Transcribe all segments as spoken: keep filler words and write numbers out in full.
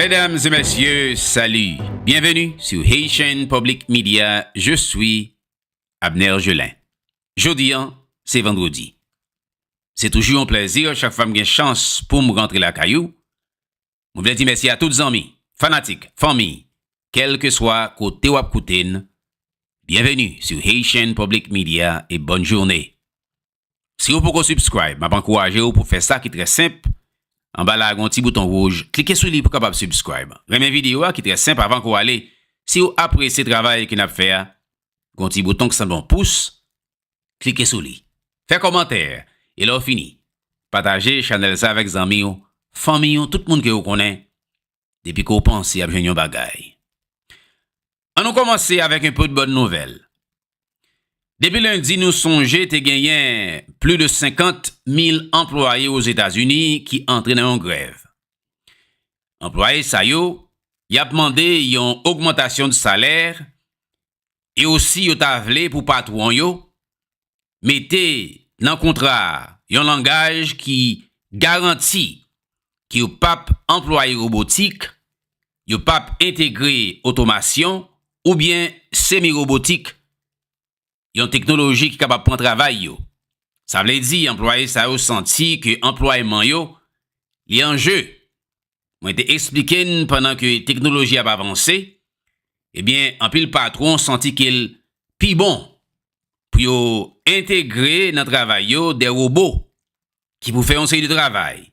Mesdames et messieurs, salut. Bienvenue sur Haitian Public Media. Je suis Abner Gelin. Jodi an, se vandredi. Se toujou yon plèzi chak fwa m gen chans pou m rantre lakay ou. Mwen vle di mèsi a tout zanmi, fanatik, fanmi, kèlkeswa kote w ap koute n. Bienvenue sur Haitian Public Media et bonne journée. Si w poko subscribe, m ap ankouraje w pou fè sa ki trè senp. Anba la a gen yon ti bouton wouj, klike sou li pou w kapab subscribe. Renmen videyo a ki trè senp avan ke w ale. Si w apresye travay ke n ap fè a, gen yon ti bouton ki sanble yon pous, klike sou li. Fè kòmantè, e lè w fini, pataje chanèl sa avèk zanmi w, fanmi w, tout moun ke w konnen, depi ke w panse y ap jwenn yon bagay. Ann nou kòmanse avèk un peu de bonne nouvelle. Depi lendi, nou sonje te genyen plis de senkant mil anplwaye Ozetazini ki antre nan yon grèv. Anplwaye sa yo, y ap mande yon ogmantasyon de salè, e osi yo ta vle pou patwon yo mete nan kontra a yon langaj ki garanti ke yo p ap anplwaye wobotik, yo p ap entegre otomasyon oubyen semi wobotik, yon teknoloji ki kapab pran travay yo. Sa vle di, anplwaye sa yo santi ke anplwayman yo li an je. Mwen te eksplike n pandan ke teknoloji ap avanse, ebyen, anpil patwon santi ke l pi bon pou yo entegre nan travay yo de wobo ki pou fè yon seri de travay.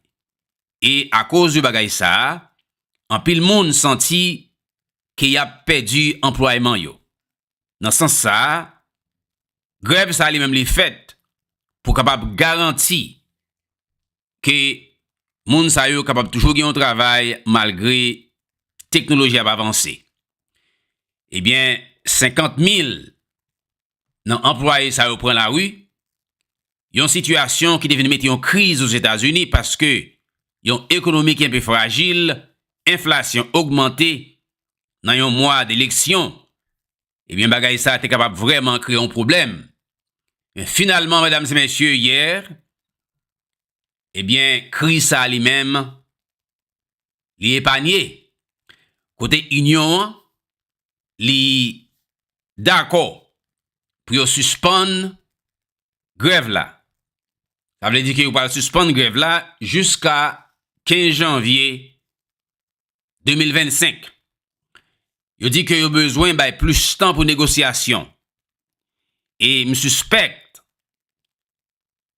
E akoz de bagay sa a, anpil moun santi ke y ap pèdi anplwayman yo. Nan sans sa a, grèv sa a li menm li fèt pou kapab garanti ke moun sa yo kapab toujou gen yon travay malgre teknoloji ap avanse. Ebyen, senkant mil nan anplwaye sa yo pran lari, yon sitiyasyon ki te vin mete yon kriz Ozetazini paske yon ekonomi ki enpe frajil, enflasyon ogmante nan yon mwa de eleksyon, ebyen, bagay sa te kapab vrèman kreye yon pwoblèm. Men finalman, medam e mesye, yè, ebyen, kriz sa li menm, li epanye. Kote inyon an, li dakò pou yo sispann grèv la. Sa vle di ke yo pral sispann grèv la jiska kenz janvye de mil vennsenk. Yo di ke yo bezwen bay plis tan pou negosyasyon. E m sispèk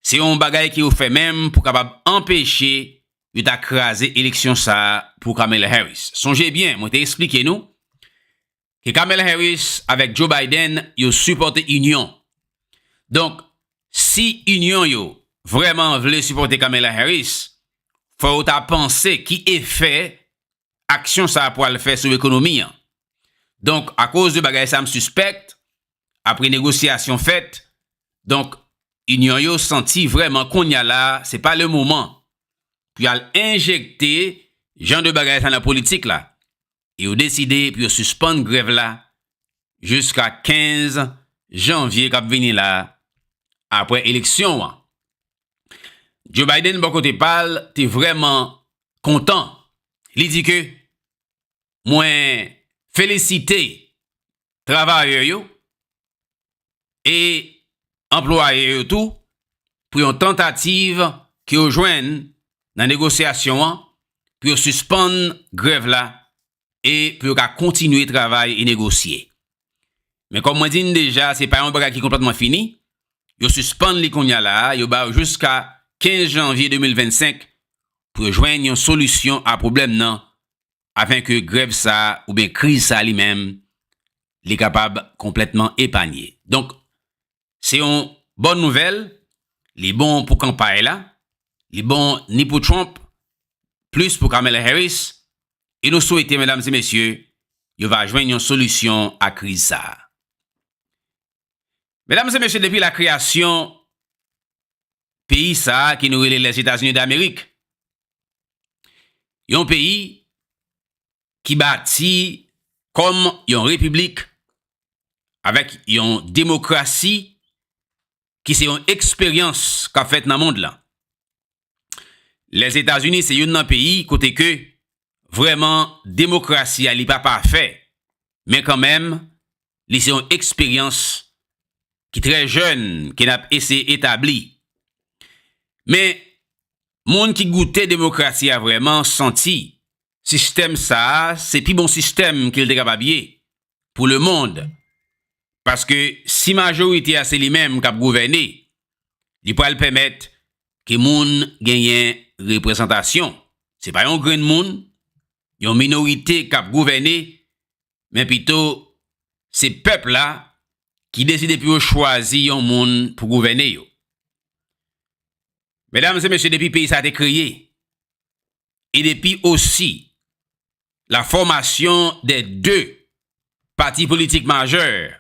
se yon bagay ke yo fè menm pou kapab anpeche yo ta kraze eleksyon sa a pou Kamala Harris. Sonje byen, mwen te eksplike nou ke Kamala Harris avèk Joe Biden, yo sipòte inyon. Donk, si inyon yo vrèman vle sipòte Kamala Harris, fò yo ta panse ki efè aksyon sa a pral fè sou ekonomi an. Donk, akoz de bagay sa a, m sispèk, apre negosyasyon fèt, donk, inyon yo santi vrèman kounye a la, se pa le moman pou y al enjekte jan de bagay sa nan politik la. E yo deside pou yo sispann grèv la jiska kenz janvye k ap vini la, apre eleksyon an. Joe Biden, bò kote pa l, te vrèman kontan. Li di ke, mwen felisite travayè yo e anplwaye yo tou pou yon tantativ ke yo jwenn nan negosyasyon an pou yo sispann grèv la e pou yo ka kontinye travay e negosye. Men kòm mwen di n deja, se pa yon bagay ki konplètman fini. Yo sispann li kounye a la a, yo ba yo jiska kenz janvye de mil vennsenk pou yo jwenn yon solisyon a pwoblèm nan, afenke grèv sa a oubyen kriz sa a li menm, li kapab konplètman epanye. Donk, se yon bòn nouvèl, li bon pou kanpay la, li bon ni pou Trump, plis pou Kamala Harris, e nou swete, medam e mesye, yo va jwenn yon solisyon a kriz sa a. Medam e mesye, depi la kreyasyon peyi sa a ke nou rele Lèzetazini Damerik, yon peyi ki bati kòm yon repiblik avèk yon demokrasi ki se yon eksperyans k ap fèt nan mond lan. Lèzetazini se youn nan peyi kote ke vrèman, demokrasi a, li pa pafè, men kanmenm, li se yon eksperyans ki trè jèn ke n ap eseye etabli. Men, moun ki goute demokrasi a vrèman santi sistèm sa a se pi bon sistèm ke l te kapab ye pou lemonn. Paske si majorite a se li menm k ap gouvène, li pral pèmèt ke moun genyen reprezantasyon. Se pa yon grenn moun, yon minorite k ap gouvène, men pito se pèp la ki deside pou yo chwazi yon moun pou gouvène yo. Medam e mesye, depi peyi sa te kreye, e depi osi la formation des deux partis politiques majeurs,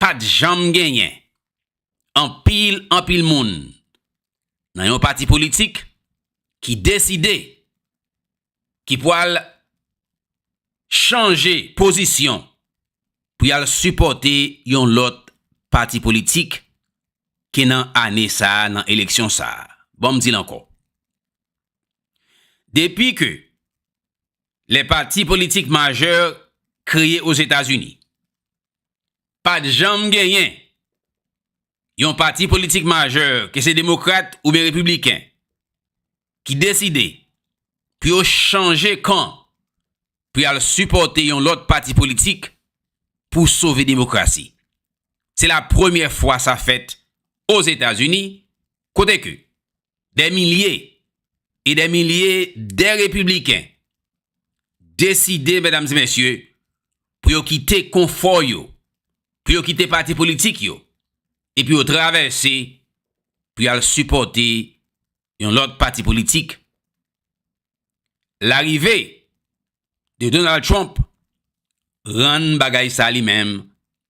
pa t janm genyen anpil, anpil moun nan yon pati politik ki deside, ki pral chanje pozisyon pou y al sipòte yon lòt pati politik ke nan ane sa a, nan eleksyon sa a. Bon, m di l ankò. Depi ke les partis politiques majeurs kreye Ozetazini, pa t janm genyen yon pati politik majè, ke se demokrat oubyen repibliken, ki deside pou yo chanje kan pou y al sipòte yon lòt pati politik pou sove demokrasi. Se la premyè fwa sa fèt Ozetazini, kote ke dè milye e dè milye dè repibliken deside, medam e mesye, pou yo kite konfò yo, pou yo kite pati politik yo, epi yo travèse pou y al sipòte yon lòt pati politik. Larive de Donald Trump rann bagay sa li menm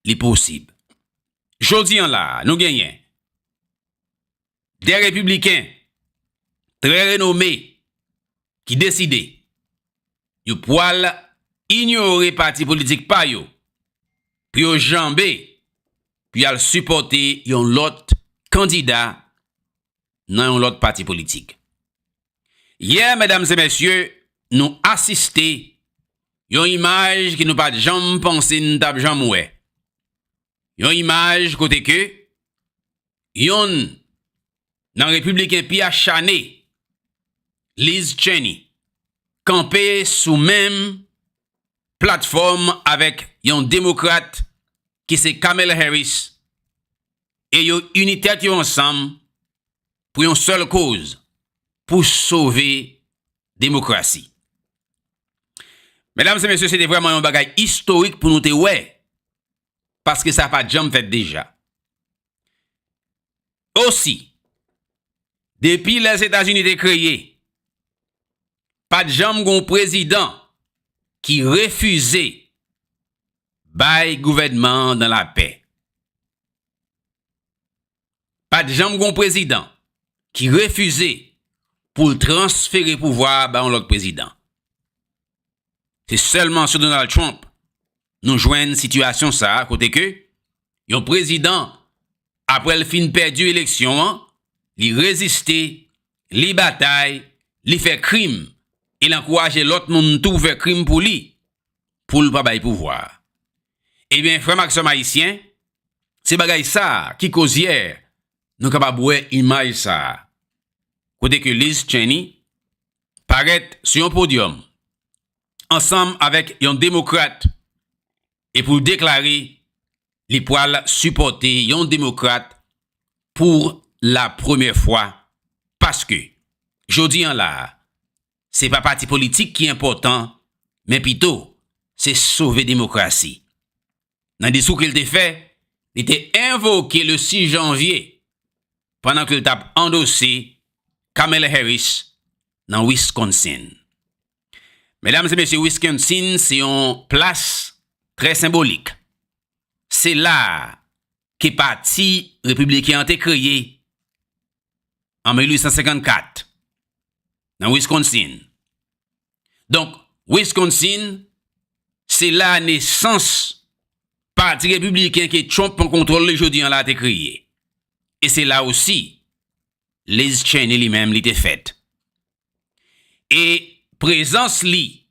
li posib. Jodi an la, nou genyen dè repibliken trè renome ki deside yo pral inyore pati politik pa yo pou yo janbe pou y al sipòte yon lòt kandida nan yon lòt pati politik. Yè, medam e mesye, nou asiste yon imaj ke nou pa t janm panse n t ap janm wè. Yon imaj kote ke yonn nan repibliken pi achane, Liz Cheney, kanpe sou menm platfòm avèk yon demokrat ki se Kamala Harris, e yo ini tèt yo ansanm pou yon sèl koz, pou sove demokrasi. Medam e mesye, se te vrèman yon bagay istorik pou nou te wè, paske sa pa t janm fèt deja. Osi, depi Lèzetazini te kreye, pa t janm gon prezidan ki refize bay gouvènman an dan lapè. Pa t janm gon prezidan ki refize pou l transfere pouvwa a ba yon lòt prezidan. Se sèlman sou Donald Trump nou jwenn sitiyasyon sa a, kote ke yon prezidan, apre l fin pèdi eleksyon an, li reziste, li batay, li fè krim, e l ankouraje lòt moun tou fè krim pou li, pou l pa bay pouvwa a. Ebyen, frè m ak sè m ayisyen, se bagay sa a ki koz yè nou kapab wè imaj sa a, kote ke Liz Cheney parèt sou yon podyòm ansanm avèk yon demokrat e pou l deklare li pral sipòte yon demokrat pou la premyè fwa, paske jodi an la a, se pa pati politik ki enpòtan, men pito se sove demokrasi. Nan diskou ke l te fè, li te envoke le sis janvye pandan ke l t ap andose Kamala Harris nan Wisconsin. Medam e mesye, Wisconsin se yon plas trè senbolik. Se la a ke pati repibliken an te kreye an mil uit san senkannkat nan Wisconsin. Donk, Wisconsin, se la nesans pati repibliken ke Trump pran kontwòl li jodi an la te kreye. E se la osi Liz Cheney li menm li te fèt. E prezans li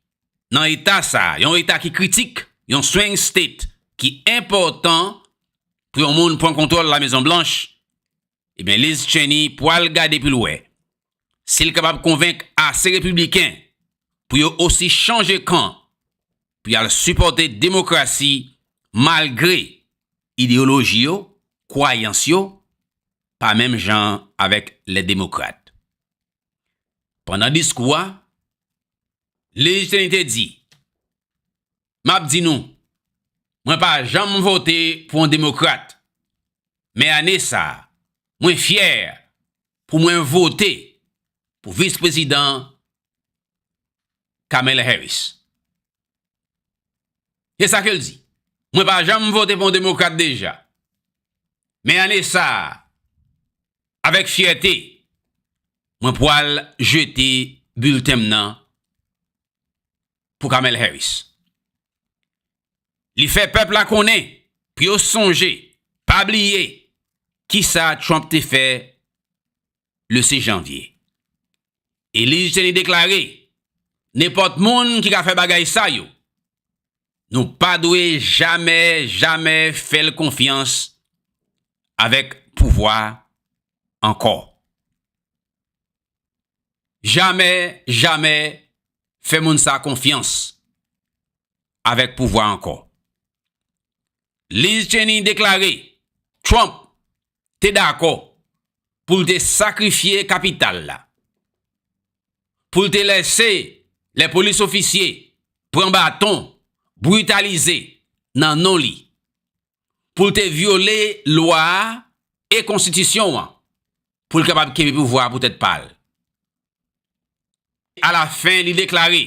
nan eta sa a, yon eta ki kritik, yon swing state ki enpòtan pou yon moun pran kontwòl Lamezon Blanch, ebyen, Liz Cheney pwal gade pou l wè si l kapab konvenk ase repibliken pou yo osi chanje kan, pou y al sipòte demokrasi malgre ideyoloji yo, kwayans yo, pa menm jan avèk lè demokrat. Pandan diskou a, Liz Cheney te di, "M ap di nou, mwen pa janm vote pou yon demokrat. Men ane sa a, mwen fyè pou mwen vote pou vis prezidan Kamala Harris." Se sa ke l di. "Mwen pa janm vote pou yon demokrat deja. Men ane sa a, avèk fyète, mwen pwal jete bilten m nan pou Kamala Harris." Li fè pèp la konnen pou yo sonje, pa bliye, kisa Trump te fè le sis janvye. E Liz Cheney deklare, nenpòt moun ki ka fè bagay sa yo, nou pa dwe jamè, jamè fè l konfyans avèk pouvwa ankò. Jamè, jamè fè moun sa konfyans avèk pouvwa ankò. Liz Cheney deklare Trump te dakò pou l te sakrifye kapital la, pou l te lèse lè polis ofisye pran baton, britalize nan non li, pou l te vyole lwa a e konstitisyon an, pou l kapab kenbe pouvwa a pou tèt pa l. Alafen, li deklare,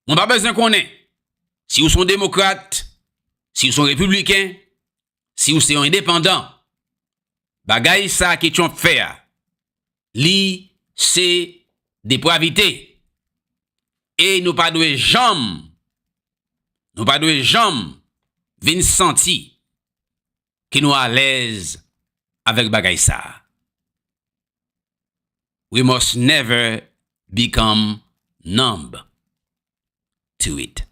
"Mwen pa bezwen konnen si w se yon demokrat, si w se yon repibliken, si w se yon endepandan. Bagay sa ke Trump fè a, li se depravite. E nou pa dwe janm, nou pa dwe janm vin santi ke nou alèz avèk bagay sa a." We must never become numb to it.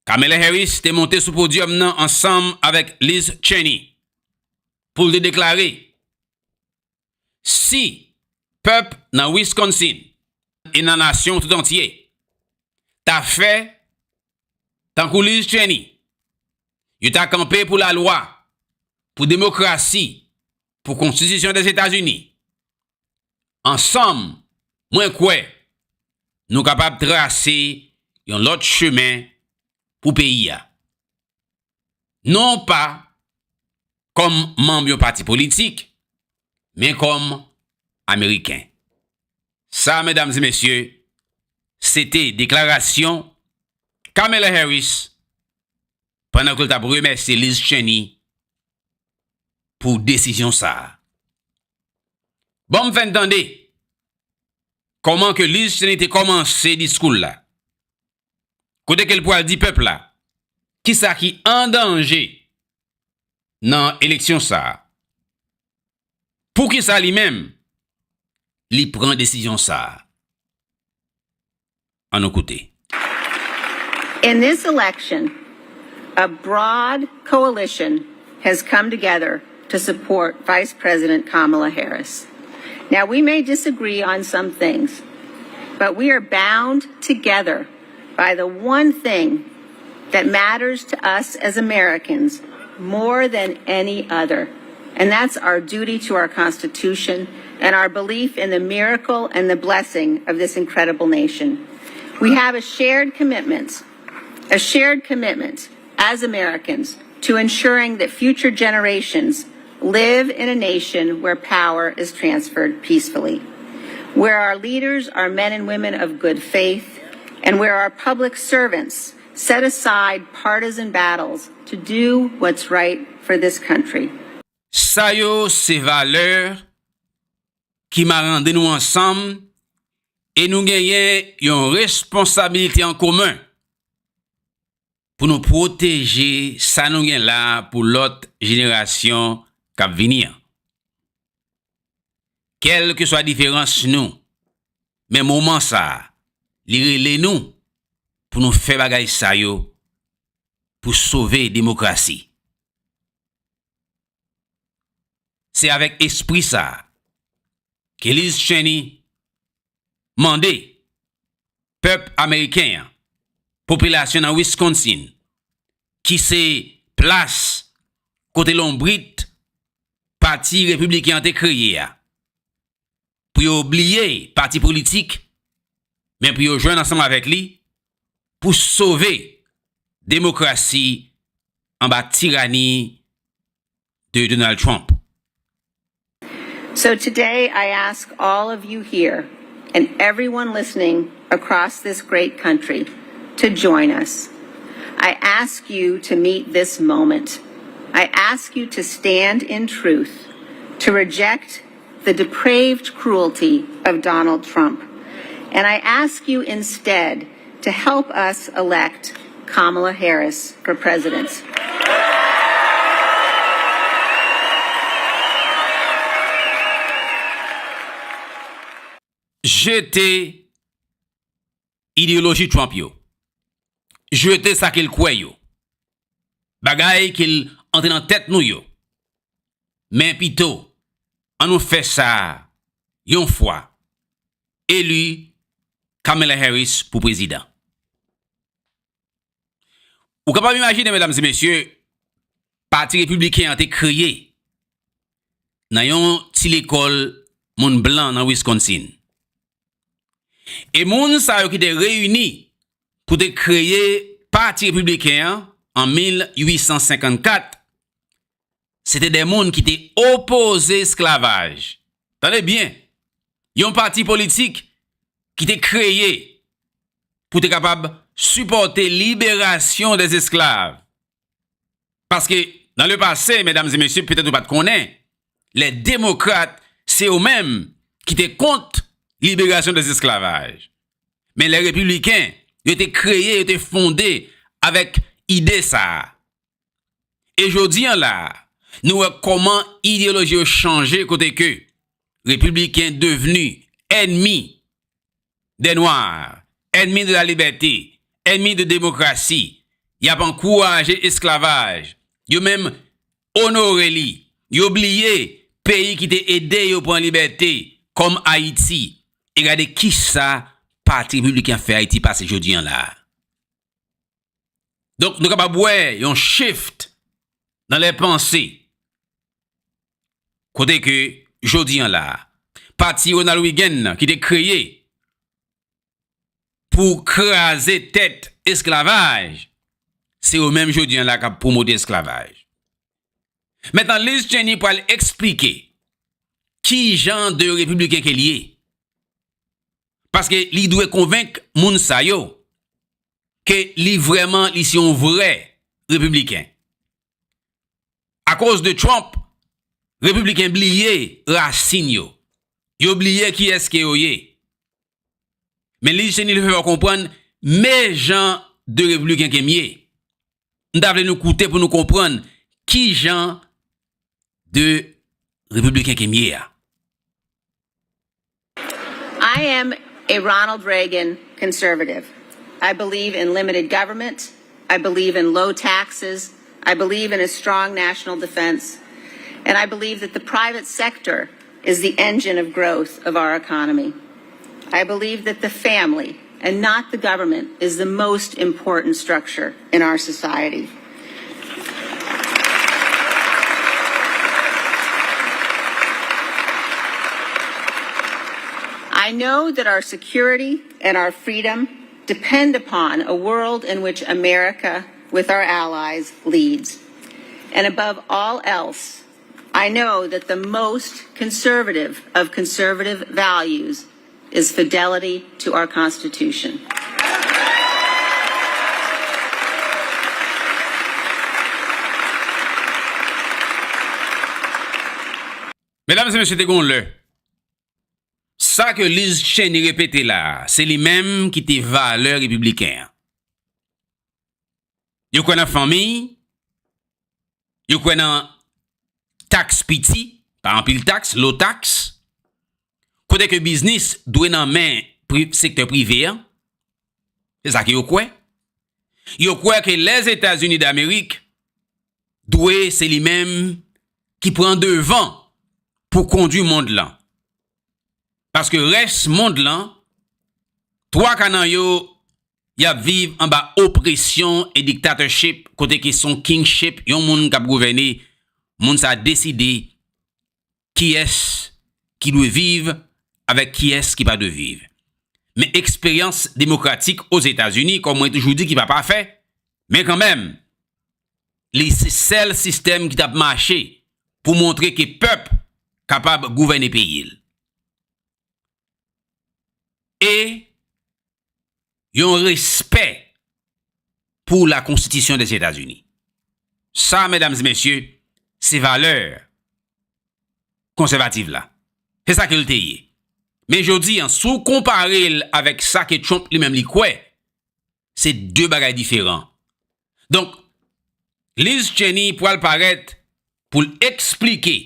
Kamala Harris te monte sou podyòm nan ansanm avèk Liz Cheney pou l te deklare, si pèp nan Wisconsin e nan nasyon tout antye ta fè tankou Liz Cheney, yo ta kanpe pou lalwa, pou demokrasi, pou konstitisyon Dèzetazini, ansanm, mwen kwè nou kapab trase yon lòt chemen pou peyi a. Non pa kòm manm yon pati politik, men kòm Ameriken. Sa, medam e mesye, se te deklarasyon Kamala Harris pandan ke l t ap remèsye Liz Cheney pou desizyon sa a. Bon, m fè n tande kòman ke Liz Cheney te kòmanse diskou l la. Kote ke l pral di pèp la kisa ki an danje nan eleksyon sa a. Poukisa li menm, li pran desizyon sa a? An nou koute. In this election, a broad coalition has come together to support Vice President Kamala Harris. Now, we may disagree on some things, but we are bound together by the one thing that matters to us as Americans more than any other, and that's our duty to our Constitution and our belief in the miracle and the blessing of this incredible nation. We have a shared commitment, a shared commitment as Americans to ensuring that future generations live in a nation where power is transferred peacefully, where our leaders are men and women of good faith, and where our public servants set aside partisan battles to do what's right for this country. Sa yo se valè ki marande nou ansanm e nou genyen yon responsabilite an komen pou nou pwoteje sa nou gen la pou lòt jenerasyon k ap vini an. Kèlkeswa diferans nou, Men moman sa a, li rele nou pou nou fè bagay sa yo pou sove demokrasi. Se avèk espri sa a ke Liz Cheney mande pèp ameriken an, popilasyon nan Wisconsin, ki se plas kote lonbrit Pati Repibliken an te kreye a, pou yo bliye pati politik, men pou yo jwenn ansanm avèk li pou sove demokrasi anba tirani de Donald Trump. So today I ask all of you here and everyone listening across this great country to join us. I ask you to meet this moment. I ask you to stand in truth, to reject the depraved cruelty of Donald Trump. And I ask you instead to help us elect Kamala Harris for president. Jete ideyoloji Trump yo. Jete sa ke l kwè yo. Bagay ke l antre nan tèt nou yo. Men pito, ann nou fè sa yon fwa. Eli Kamala Harris pou prezidan. Ou kapab imajine, medam e mesye, Pati Repibliken an te kreye nan yon ti lekòl moun blan nan Wisconsin. E moun sa yo ki te reyini pou te kreye Pati Repibliken an an mil uit san senkannkat, se te de moun ki te opoze esklavaj. Tande byen, yon pati politik ki te kreye pou te kapab sipòte liberasyon dèzesklav. Paske, nan lepase, medam e mesye, petèt nou pa t konnen, lè demokrat, se yo menm ki te kont liberasyon dèzesklavaj. Men lè repibliken, yo te kreye, yo te fonde avèk ide sa a. E jodi an la a, nou wè kòman ideyoloji yo chanje kote ke repibliken devni ènmi dè nwa, ènmi de la libète, ènmi de demokrasi. Y ap ankouraje esklavaj. Yo menm onore li. Yo bliye peyi ki te ede yo pran libète, kòm Ayiti. E gade kisa Pati Repibliken ap fè Ayiti pase jodi an la a. Donk, nou kapab wè yon shift nan lè panse. Kote ke, jodi an la a, pati Ronald Reagan nan ki te kreye pou kraze tèt esklavaj, se yo menm jodi an la k ap pwomote esklavaj. Mentnan, Liz Cheney pral eksplike ki jan de repibliken ke l ye. Paske li dwe konvenk moun sa yo ke li vrèman, li se yon vrè repibliken. Akoz de Trump, repibliken bliye rasin yo. Yo bliye kiyès ke yo ye. Men Liz Cheney fè yo konprann, men jan de repibliken ke m ye. M ta vle nou koute pou nou konprann ki jan de repibliken ke m ye a. I am a Ronald Reagan conservative. I believe in limited government. I believe in low taxes. I believe in a strong national defense. And I believe that the private sector is the engine of growth of our economy. I believe that the family and not the government is the most important structure in our society. I know that our security and our freedom depend upon a world in which America, with our allies, leads. And above all else, I know that the most conservative of conservative values is fidelity to our Constitution. Medam e mesye, te gon lè, sa ke Liz Cheney repete la a, se li menm ki te valè repibliken an. Yo kwè nan fanmi, yo kwè nan taks piti, pa anpil taks, lo taks, kote ke biznis dwe nan men pri, sektè prive a. Se sa ke yo kwè. Yo kwè ke Lèzetazini Damerik dwe se li menm ki pran devan pou kondwi mond lan. Paske rès mond lan, twa ka nan yo, y ap viv anba opresyon e dictatorship, kote ke se yon kingship, yon moun k ap gouvène, moun sa deside kiyès ki dwe viv avèk kiyès ki pa dwe viv. Men eksperyans demokratik Ozetazini, kòm mwen toujou di, ki pa pafè, men kanmenm, li se sèl sistèm ki t ap mache pou montre ke pèp kapab gouvène peyi l. E yon respè pou la Konstitisyon Dèzetazini. Sa, medam e mesye, se valè konsèvatif la. Se sa ke l te ye. Men jodi a, si w konpare l avèk sa ke Trump li menm li kwè, se de bagay diferan. Donk, Liz Cheney pral parèt pou l eksplike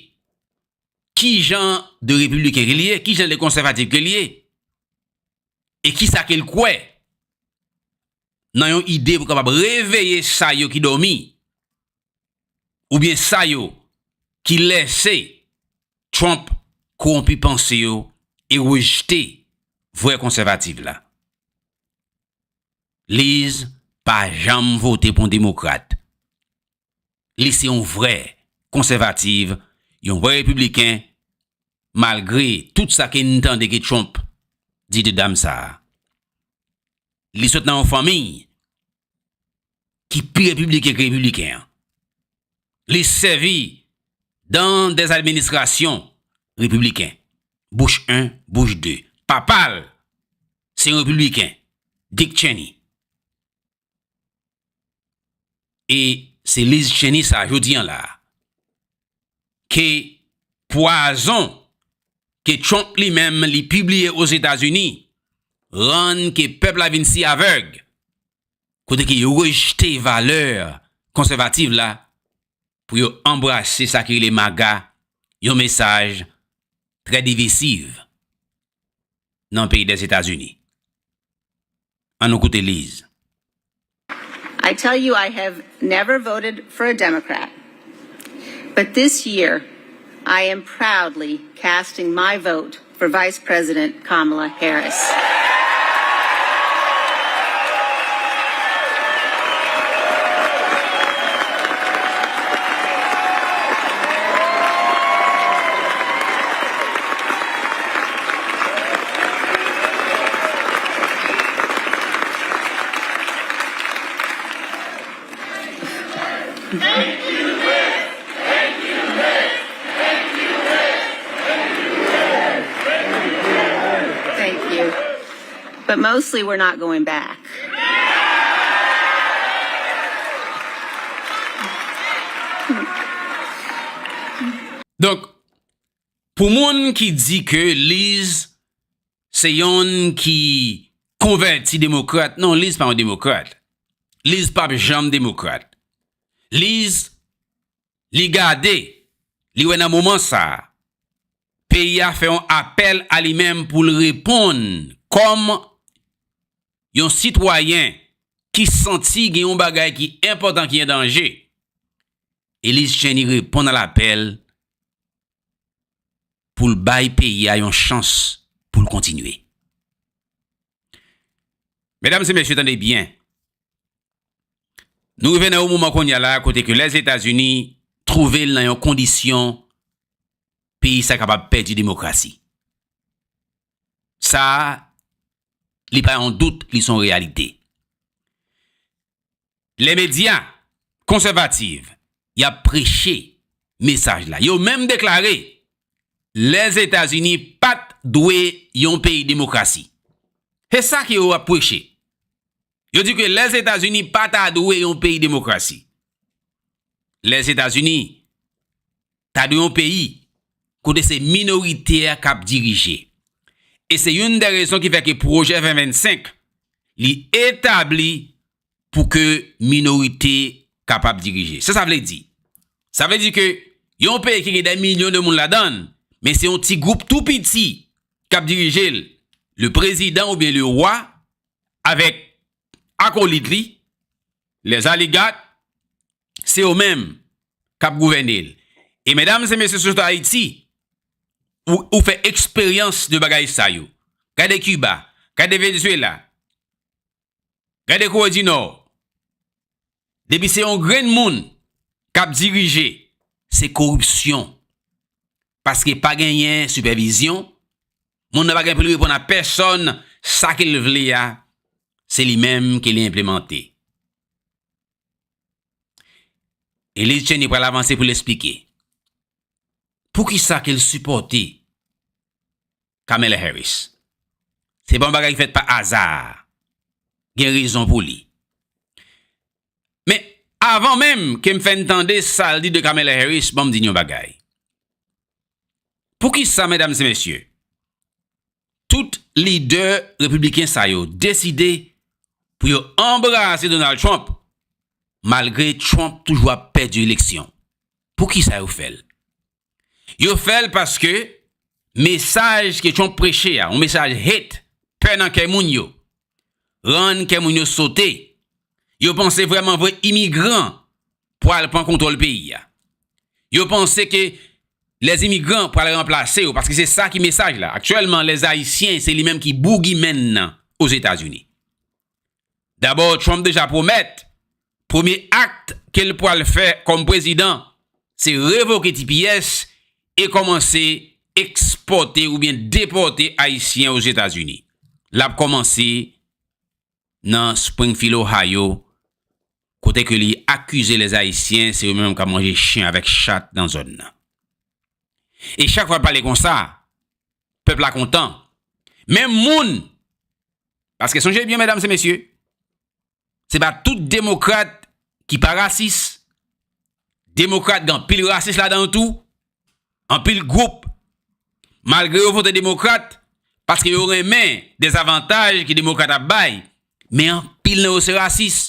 ki jan de repibliken ke l ye, ki jan de konsèvatif ke l ye, e kisa ke l kwè nan yon ide pou kapab reveye sa yo ki dòmi, oubyen sa yo ki lèse Trump kowonpi panse yo e rejte vrè konsèvatif la. Liz pa janm vote pou yon demokrat. Li se yon vrè konsèvatif, yon vrè repibliken, malgre tout sa ke n tande ke Trump di de dam sa a. Li sot nan yon fanmi ki pi repibliken ke repibliken an. Li sèvi dan dè administrasyon repibliken. Bush en, Bush de. Papa l se yon repibliken, Dick Cheney. E se Liz Cheney sa, jodi a la, ke pwazon ke Trump li menm li pibliye Ozetazini rann ke pèp la vin si avèg, kote ke yo rejte valè konsèvatif la pou yo anbrase sa ki rele MAGA, yon mesaj trè divizif nan peyi Dèzetazini. Ann nou koute Liz. I tell you, I have never voted for a Democrat. But this year, I am proudly casting my vote for Vice President Kamala Harris. Thank you. But mostly, we're not going back. Donk, pou moun ki di ke Liz se yonn ki konvèti demokrat, non, Liz pa yon demokrat. Liz p ap janm demokrat. Liz, li gade, li wè nan moman sa a, peyi a fè yon apèl a li menm pou l reponn kòm yon sitwayen ki santi gen yon bagay ki enpòtan, ki an danje. E Liz Cheney reponn a lapèl pou l bay peyi a yon chans pou l kontinye. Medam e mesye, tande byen. Nou rive nan yon moman kounye a la kote ke Lèzetazini twouve l nan yon kondisyon peyi sa kapab pèdi demokrasi. Sa a, li pa yon dout, li se yon reyalite. Lè medya konsèvatif y ap preche mesaj la, yo menm deklare Lèzetazini pa t dwe yon peyi demokrasi. Se sa ke yo ap preche. Yo di ke Lèzetazini pa ta dwe yon peyi demokrasi. Lèzetazini ta dwe yon peyi kote se minorite a k ap dirije. E se youn dè rezon ki fè ke pwojè ven vennsenk, li etabli pou ke minorite kapab dirije. Sa sa vle di? Sa vle di ke yon peyi ki gen dè milyon de moun ladan l, men se yon ti gwoup tou piti k ap dirije l, le président oubyen le roi avèk akolit li, les aligat, se yo menm k ap gouvène l. E medam e mesye, sou Ayiti, ou, ou fè eksperyans de bagay sa yo. Gade Kiba, gade Venezuela, gade Kore di Nò. Depi se yon grenn moun k ap dirije, se koripsyon. Paske pa genyen sipèvizyon, moun nan pa gen pou l reponn a pèsòn, sa ke l vle a, se li menm ke li enplemante. E Liz Cheney pral avanse pou l eksplike poukisa ke l sipòte Kamala Harris. Se pa yon bagay ki fèt pa aza. Gen rezon pou li. Men, avan menm ke m fè n tande sa l di de Kamala Harris, ban m di n yon bagay. Poukisa, medam e mesye, tout lidè repibliken sa yo deside pou yo anbrase Donald Trump, malgre Trump toujou ap pèdi eleksyon? Poukisa yo fè l? Yo fè l paske mesaj ke Trump preche a, yon mesaj hate, pè nan kè moun yo, rann kè moun yo sote. Yo panse vrèman vre imigran pral pran kontwòl peyi a. Yo panse ke lèzimigran pral ranplase yo, paske se sa ki mesaj la. Aktyèlman, lèzayisyen, se li menm ki boogeyman nan Ozetazini. Dabò, Trump deja pwomèt, premye akt ke l pral fè kòm prezidan, se revoke T P S e kòmanse ekspòte oubyen depòte Ayisyen Ozetazini. L ap kòmanse nan Springfield, Ohio, kote ke li akize lèzayisyen se yo menm k ap manje chen avèk chat nan zòn nan. E chak fwa l pale konsa, pèp la kontan. Menm moun, paske sonje byen, medam e mesye, se pa tout demokrat ki pa rasis. Demokrat gen anpil rasis ladan yo tou. Anpil gwoup, malgre yo vote demokrat, paske yo renmen dezavantaj ke demokrat ap bay, men anpil nan yo se rasis.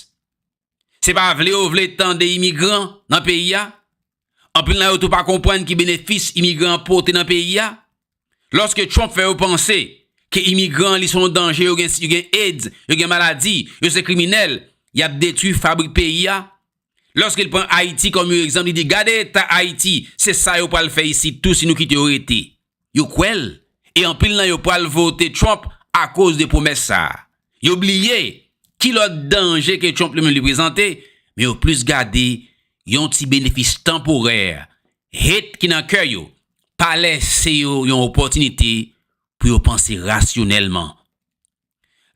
Se pa vle yo vle tande imigran nan peyi a. Anpil nan yo tou pa konprann ki benefis imigran an pote nan peyi a. Lòske Trump fè yo panse ke imigran li se yon danje, yo gen, yo gen AIDS, yo gen maladi, yo se kriminèl, y ap detwi fabrik peyi a. Lòske l pran Ayiti kòm yon egzanp, li di, gade eta Ayiti, se sa yo pral fè isit tou si nou kite yo rete. Yo kwè l, e anpil nan yo pral vote Trump akoz de pwomès sa a. Yo bliye ki lòt danje ke Trump li menm li prezante, men yo plis gade yon ti benefis tanporè, hate ki nan kè yo, pa lèse yo yon opòtinite pou yo panse rasyonèlman.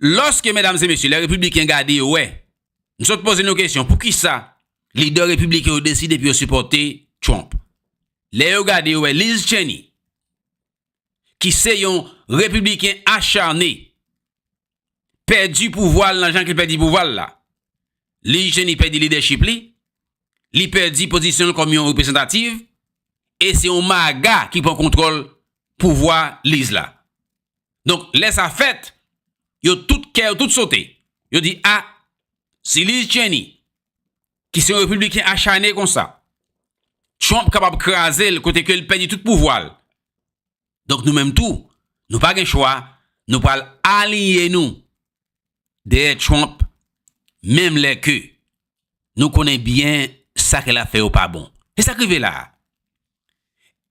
Lòske, medam e mesye, lè repibliken gade yo wè, m sot poze nou kesyon, poukisa lidè repibliken yo deside pou yo sipòte Trump? Lè yo gade yo wè Liz Cheney, ki se yon repibliken acharne, pèdi pouvwa l nan jan ke l pèdi pouvwa l la. Liz Cheney pèdi lidèchip li, li pèdi pozisyon l kòm yon reprezantativ, e se yon maga ki pran kontwòl pouvwa Liz la. Donk, lè sa fèt, yo tout kè yo tout sote. Yo di, a, si Liz Cheney, ki se yon repibliken acharne konsa, Trump kapab kraze l kote ke l pèdi tout pouvwa l. Donk, nou menm tou, nou pa gen chwa, nou pral aliyen nou dèyè Trump, menm lè ke nou konnen byen sa ke l ap fè yo pa bon. Se sa k rive la a.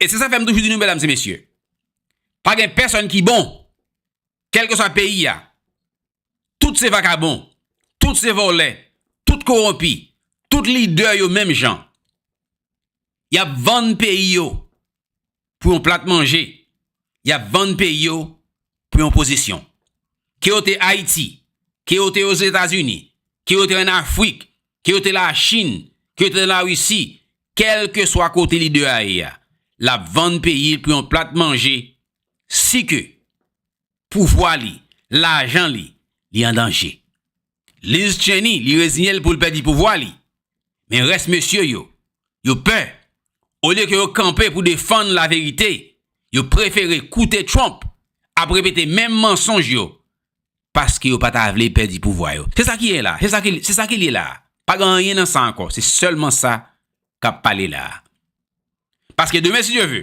E se sa fè m toujou di nou, medam e mesye, pa gen pèsòn ki bon, kèlkeswa peyi a. Tout se vakabon, tout se vòlè, tout kowonpi, tout lidè yo menm jan. Y ap vann peyi yo pou yon plat manje, y ap vann peyi yo pou yon pozisyon. Ke yo te Ayiti, ke yo te Ozetazini, ke yo te ann Afrik, ke yo te Lachin, ke yo te Larisi, kèlkeswa kote lidè a ye a, l ap vann peyi l pou yon plat manje, si ke pouvwa li, lajan li, li an danje. Liz Cheney, li reziyen l pou l pèdi pouvwa li. Men rès mesye yo, yo pè. Olye ke yo kanpe pou defann laverite, yo prefere koute Trump ap repete menm mansonj yo, paske yo pa ta vle pèdi pouvwa yo. Se sa ki ye la, se sa ki, se sa ki li ye la. Pa gen anyen nan sa ankò, se sèlman sa k ap pale la. Paske demen, si Dye ve,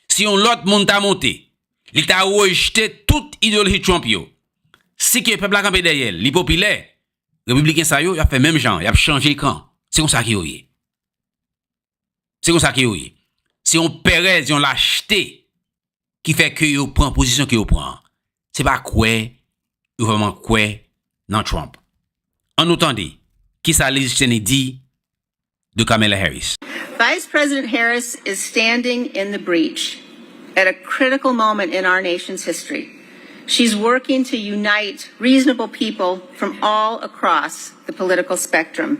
si yon lòt moun ta monte, Li ta rejte tout ideoloji Trump yo. Si ke pèp la kanpe dèyè l, li popilè, repibliken sa yo, y ap fè menm jan, y ap chanje kan. Se konsa ke yo ye. Se konsa ke yo ye. Se yon pèrèz, yon lachte ki fè ke yo pran pozisyon ke yo pran an. Se pa kwè, yo vrèman kwè nan Trump. Ann nou tande, kisa Liz Cheney di de Kamala Harris. Vice President Harris is standing in the breach at a critical moment in our nation's history. She's working to unite reasonable people from all across the political spectrum.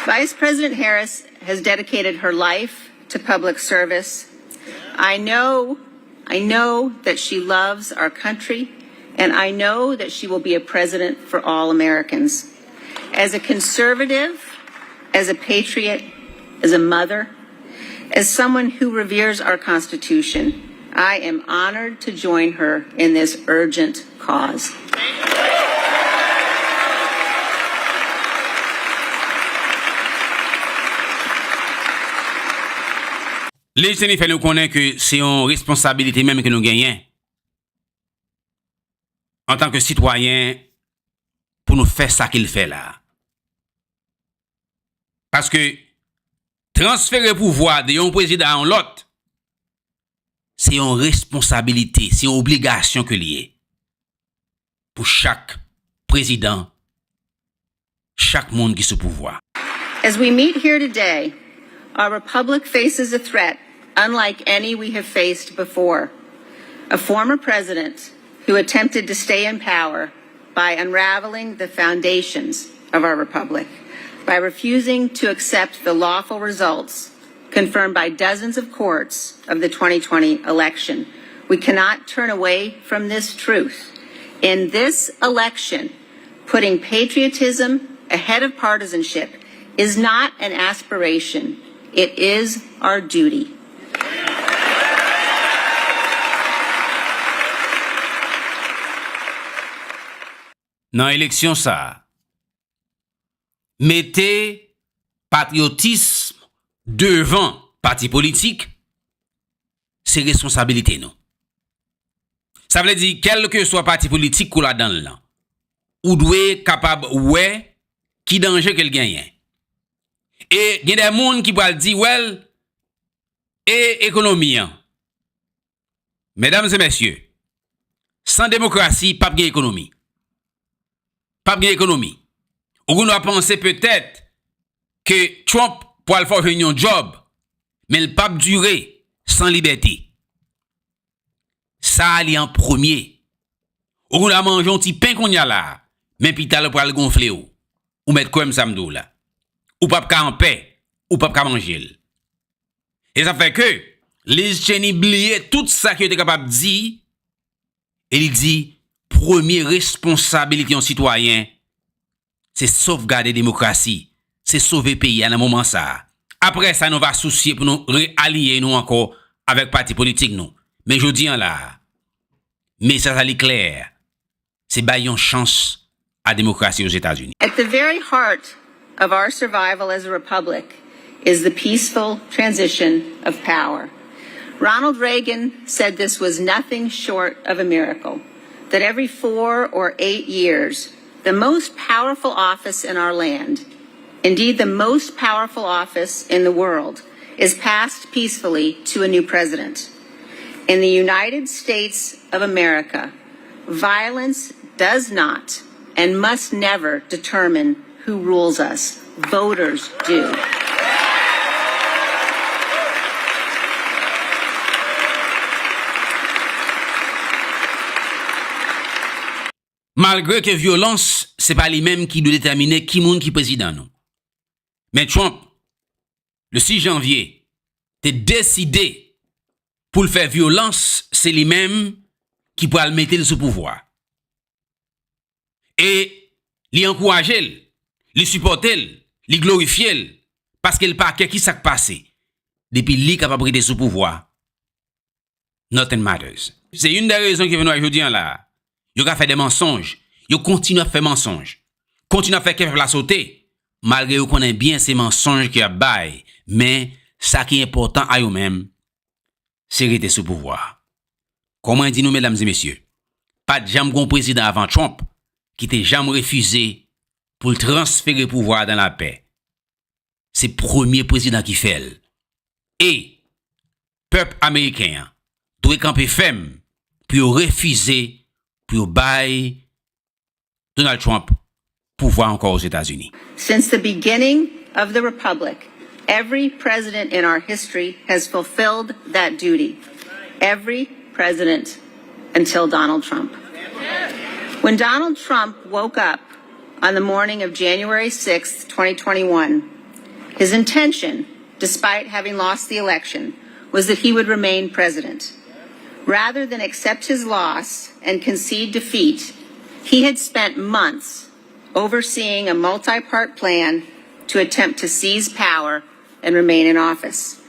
Vice President Harris has dedicated her life to public service. I know, I know that she loves our country, and I know that she will be a president for all Americans. As a conservative, as a patriot, as a mother, as someone who reveres our Constitution, I am honored to join her in this urgent cause. Liz Cheney fè nou konnen ke se yon responsabilite menm ke nou genyen antanke sitwayen pou nou fè sa ke l fè la. Paske transfere pouvwa de yon prezidan a yon lòt, se yon responsabilite, se yon obligasyon ke l ye pou chak prezidan, chak moun ki sou pouvwa. As we meet here today, our republic faces a threat unlike any we have faced before. A former president who attempted to stay in power by unraveling the foundations of our republic, by refusing to accept the lawful results confirmed by dozens of courts of the twenty twenty election. We cannot turn away from this truth. In this election, putting patriotism ahead of partisanship is not an aspiration, it is our duty. Nan eleksyon sa a, mete patriyotism devan pati politik, se responsabilite nou. Sa vle di, kèlkeswa pati politik ou ladan l lan, ou dwe kapab wè ki danje ke l genyen. E gen de moun ki pral di, well, e ekonomi an? Medam e mesye, san demokrasi, p ap gen ekonomi. P ap gen ekonomi. Ou gen dwa panse petèt ke Trump pral fè w jwenn yon djòb, men l p ap dire san libète. Sa a li an premye. Ou gen dwa manje yon ti pen kounye a la, men pita l pral gonfle w. Ou mèt kwè m sa m di w la. Ou p ap ka anpè, ou p ap ka manje l. E sa fè ke Liz Cheney bliye tout sa ke yo te kapab di, e li di, premye responsabilite yon sitwayen, se sovgade demokrasi, se sove peyi a nan moman sa a. Apre sa, nou va sousye pou nou realiye nou ankò avèk pati politik nou. Men jodi an la a, mesaj la li klè, se bay yon chans a demokrasi Ozetazini. At the very heart of our survival as a republic is the peaceful transition of power. Ronald Reagan said this was nothing short of a miracle, that every four or eight years, the most powerful office in our land, indeed the most powerful office in the world, is passed peacefully to a new president. In the United States of America, violence does not and must never determine who rules us. Voters do. Malgre ke vyolans, se pa li menm ki dwe detèmine ki moun ki prezidan nou. Men Trump, le sis janvye, te deside pou l fè vyolans, se li menm ki pral mete l sou pouvwa. E li ankouraje l, li sipòte l, li glorifye l, paske l pa kè ki sa k pase. Depi li kapab rete sou pouvwa, nothing matters. Se youn dè rezon ki fè nou wè jodi an la a, yo ka fè de mansonj, yo kontinye ap fè mansonj, kontinye ap fè kè pèp la sote, malgre yo konnen byen se mansonj ke y ap bay, men sa ki enpòtan a yo menm, se rete sou pouvwa a. Kòman di nou, medam e mesye, pa t janm gon prezidan avan Trump ki te janm refize pou l transfere pouvwa a dan lapè. Se premye prezidan ki fè l. E pèp ameriken an dwe kanpe fèm pou yo refize pou yo bay Donald Trump pouvwa ankò Ozetazini. Since the beginning of the Republic, every president in our history has fulfilled that duty. Every president until Donald Trump. When Donald Trump woke up on the morning of January sixth, twenty twenty-one, his intention, despite having lost the election, was that he would remain president. Rather than accept his loss and concede defeat, he had spent months overseeing a multi part plan to attempt to seize power and remain in office.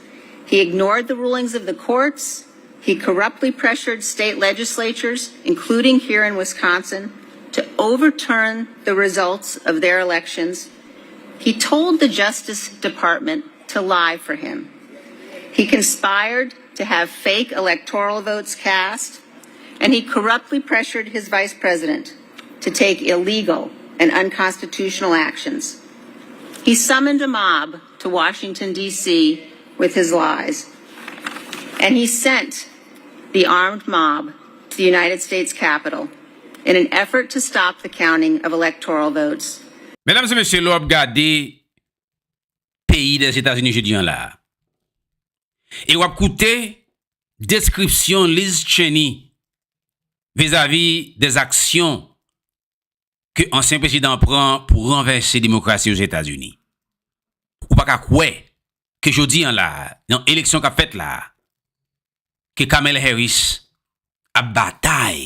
He ignored the rulings of the courts. He corruptly pressured state legislatures, including here in Wisconsin, to overturn the results of their elections. He told the Justice Department to lie for him. He conspired to have fake electoral votes cast, and he corruptly pressured his vice president to take illegal and unconstitutional actions. He summoned a mob to Washington, D C with his lies, and he sent the armed mob to the United States Capitol in an effort to stop the counting of electoral votes. Medam e mesye, lè w ap gade peyi Lèzetazini jodi an la a, e w ap koute deskripsyon Liz Cheney vizavi dè aksyon ke ansyen prezidan an pran pou ranvèse demokrasi Ozetazini. Ou pa ka kwè ke jodi an la a, nan eleksyon k ap fèt la a, ke Kamala Harris ap batay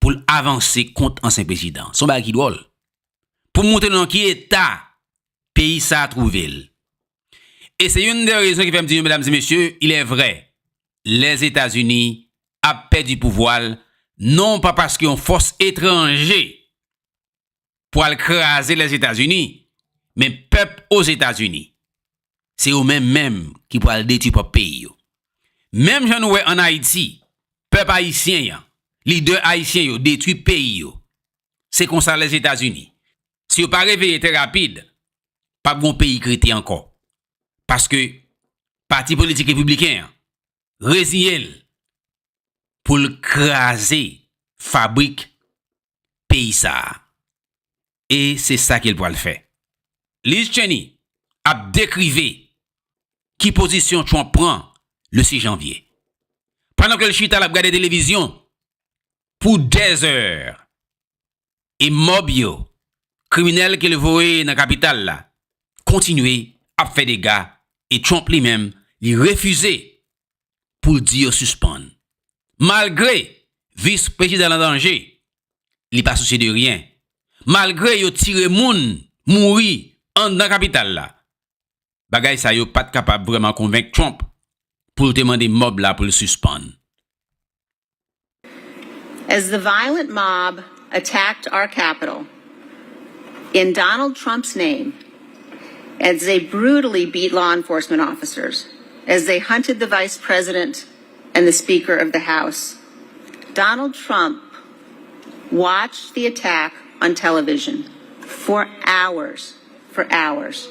pou l avanse kont ansyen prezidan. Se yon bagay ki dwòl. Pou m montre nou nan ki eta peyi sa a twouve l. E se youn dè rezon ki fè m di nou, medam e mesye, il est vrai, Lèzetazini ap pèdi pouvwa l, non pa paske yon fòs etranje pral kraze Lèzetazini, men pèp Ozetazini, se yo menm menm ki pral detwi pwòp peyi yo. Menm jan nou wè ann Ayiti, pèp ayisyen an, lidè ayisyen yo detwi peyi yo. Se konsa Lèzetazini. Si yo pa reveye trè rapid, p ap gon peyi k rete ankò. Paske pati politik repibliken an reziye l pou l kraze fabrik peyi sa a. E se sa ke l pral fè. Liz Cheney ap dekrive ki pozisyon Trump pran le sis janvye. Pandan ke l chita, l ap gade televizyon pou dèzè. E mòb yo, kriminèl ke l voye nan kapital la, kontinye ap fè dega, e Trump li menm, li refize pou l di yo sispann. Malgre vis prezidan l an danje, li pa sousye de ryen. Malgre yo tire moun, mouri anndan kapital la, bagay sa yo pa t kapab vrèman konvenk Trump pou l te mande mòb la pou l sispann. As the violent mob attacked our Capitol in Donald Trump's name, as they brutally beat law enforcement officers, as they hunted the vice president and the Speaker of the House, Donald Trump watched the attack on television for hours, for hours.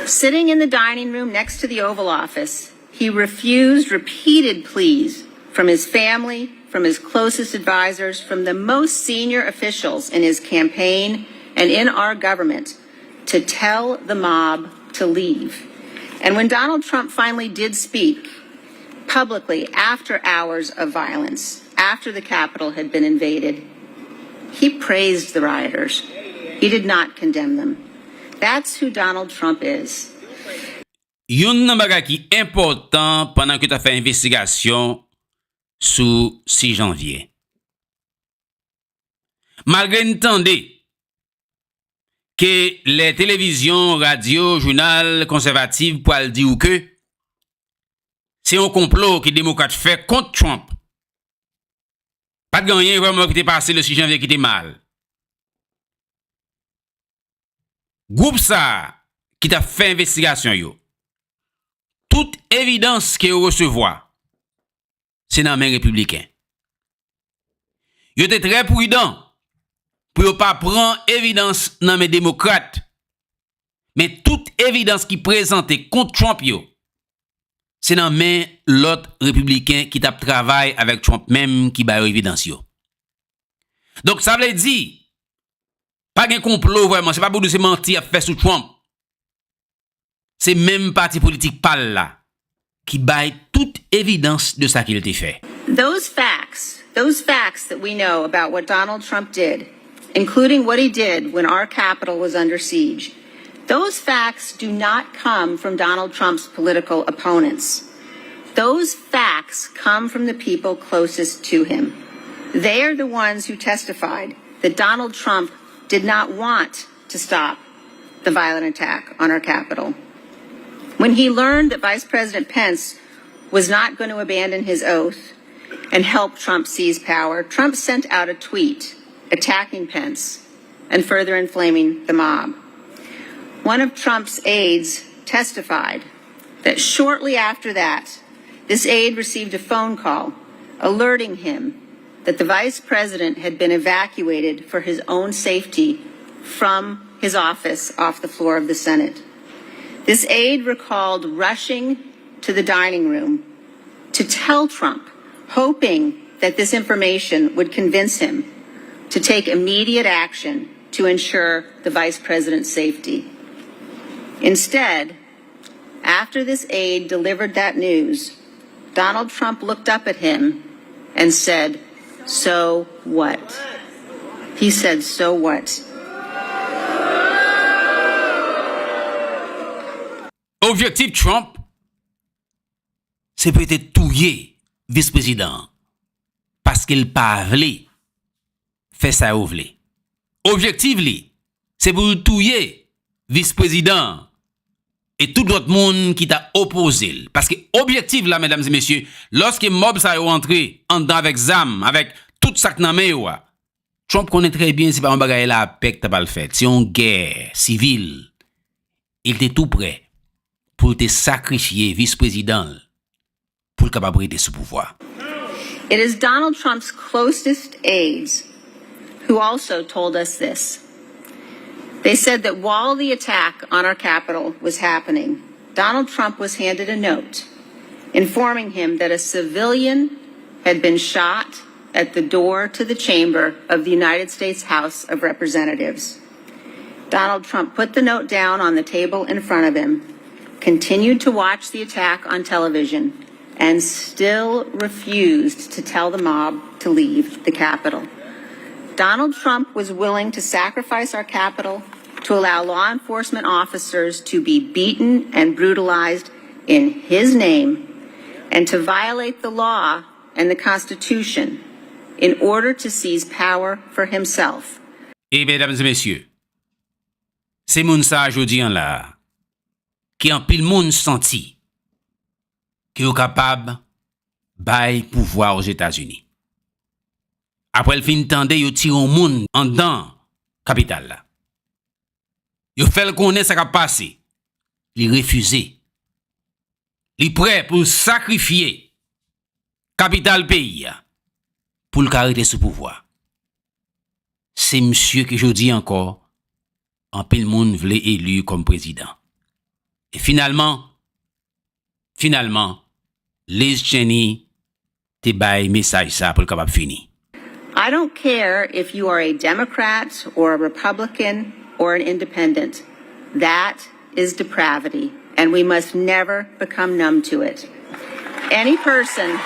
Sitting in the dining room next to the Oval Office, he refused repeated pleas from his family, from his closest advisors, from the most senior officials in his campaign and in our government to tell the mob to leave. And when Donald Trump finally did speak publicly after hours of violence, after the Capitol had been invaded, he praised the rioters. He did not condemn them. That's who Donald Trump is. Youn nan bagay ki enpòtan pandan ke w ta fè envestigasyon sou sis janvye. Malgre n tande ke lè televizyon, radyo, jounal konsèvatif pral di w ke se yon konplo ke demokrat fè kont Trump, Pa t gen anyen vrèman ki te pase le sis janvye ki te mal. Gwoup sa a ki t ap fè envestigasyon yo, tout evidans ke yo resevwa, se nan men repibliken. Yo te trè pridan pou yo pa pran evidans nan men demokrat, men tout evidans ki prezante kont Trump yo, se nan men lòt repibliken ki t ap travay avèk Trump menm ki ba yo evidans yo. Donk, sa vle di, pa gen konplo vrèman, se pa pou di se manti y ap fè sou Trump. Se menm pati politik pa l la ki bay tout evidans de sa ke l te fè. Those facts, those facts that we know about what Donald Trump did, including what he did when our Capitol was under siege, those facts do not come from Donald Trump's political opponents. Those facts come from the people closest to him. They are the ones who testified that Donald Trump did not want to stop the violent attack on our Capitol. When he learned that Vice President Pence was not going to abandon his oath and help Trump seize power, Trump sent out a tweet attacking Pence and further inflaming the mob. One of Trump's aides testified that shortly after that, this aide received a phone call alerting him that the vice president had been evacuated for his own safety from his office off the floor of the Senate. This aide recalled rushing to the dining room to tell Trump, hoping that this information would convince him to take immediate action to ensure the vice president's safety. Instead, after this aide delivered that news, Donald Trump looked up at him and said, "So what?" He said, "So what?" Objektif Trump, se pou yo te touye vis prezidan an, paske l pa vle fè sa yo vle. Objektif li, se pou l touye vis prezidan an e tout lòt moun ki ta opoze l. Paske objektif la, medam e mesye, lòske mòb sa yo antre anndan avèk zam, avèk tout sa k nan men yo a, Trump konnen trè byen se pa yon bagay lapè k ta pral fèt, se yon gè sivil. Li te tou prè pou l te sakrifye vis prezidan l pou l kapab rete sou pouvwa. It is Donald Trump's closest aides who also told us this. They said that while the attack on our Capitol was happening, Donald Trump was handed a note informing him that a civilian had been shot at the door to the chamber of the United States House of Representatives. Donald Trump put the note down on the table in front of him, continued to watch the attack on television, and still refused to tell the mob to leave the Capitol. Donald Trump was willing to sacrifice our Capitol to allow law enforcement officers to be beaten and brutalized in his name and to violate the law and the Constitution in order to seize power for himself. E medam e mesye, se moun sa a jodi an la a, ke anpil moun santi ke yo kapab bay pouvwa Ozetazini. Apre l fin tande yo tire yon moun anndan kapital la, yo fè l konnen sa k ap pase. Li refize. Li prè pou l sakrifye kapital peyi a pou l ka rete sou pouvwa. Se misye ke jodi ankò, anpil moun vle eli kòm prezidan. E finalman, finalman, Liz Cheney te bay mesaj sa pou l kapab fini. I don't care if you are a Democrat or a Republican or an independent. That is depravity, and we must never become numb to it. Any person,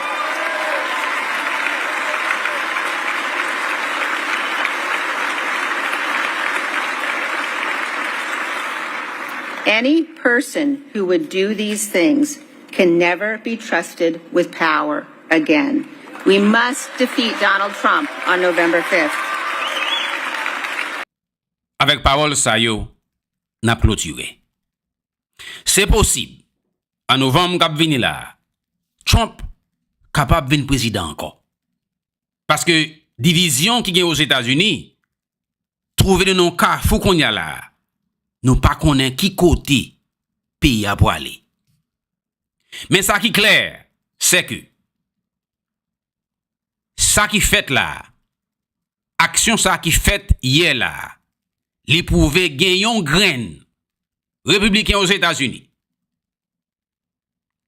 any person who would do these things can never be trusted with power again. We must defeat Donald Trump on November fifth. Avèk pawòl sa yo, n ap klotire. Se posib, an novanm k ap vini la a, Trump kapab vin prezidan ankò. Paske divizyon ki gen Ozetazini twouve nou nan yon kafou kounye a la a. Nou pa konnen ki kote peyi a pwale. Men sa ki klè, se ke sa ki fèt la a, aksyon sa ki fèt yè la a, li pwouve gen yon grenn repibliken Ozetazini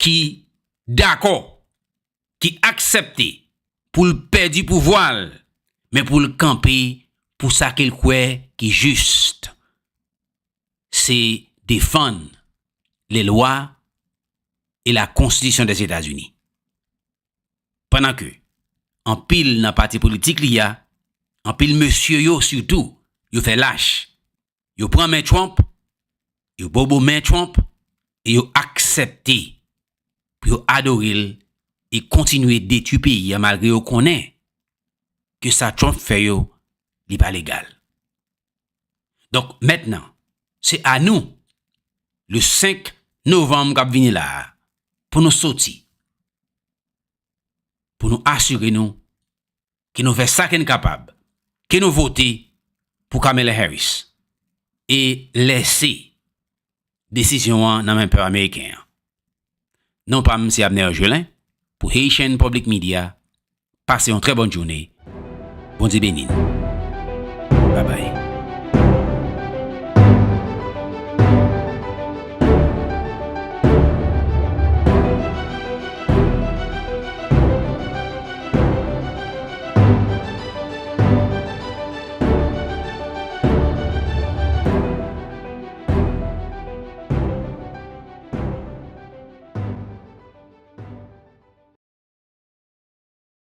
ki dakò, ki aksepte pou l pèdi pouvwa l, men pou l kanpe pou sa ke l kwè ki jis. Se defann lelwa e la Konstitisyon dèzetazini. Pandan ke anpil nan pati politik li a, anpil mesye yo sitou, yo fè lach. Yo pran men Trump, yo bobo men Trump, e yo aksepte pou yo adore l e kontinye detwi peyi a malgre yo konnen ke sa Trump fè yo, li pa legal. Donk, mentnan, se a nou, le senk novanm k ap vini la a, pou nou soti, pou nou asire nou ke nou fè sa ke n kapab, ke nou vote pou Kamala Harris, e lèse desizyon an nan men pèp ameriken an. Non pa m se Abner Gelin, pou Haitian Public Media, pase yon trè bòn jounen. Bondye beni n. Babay.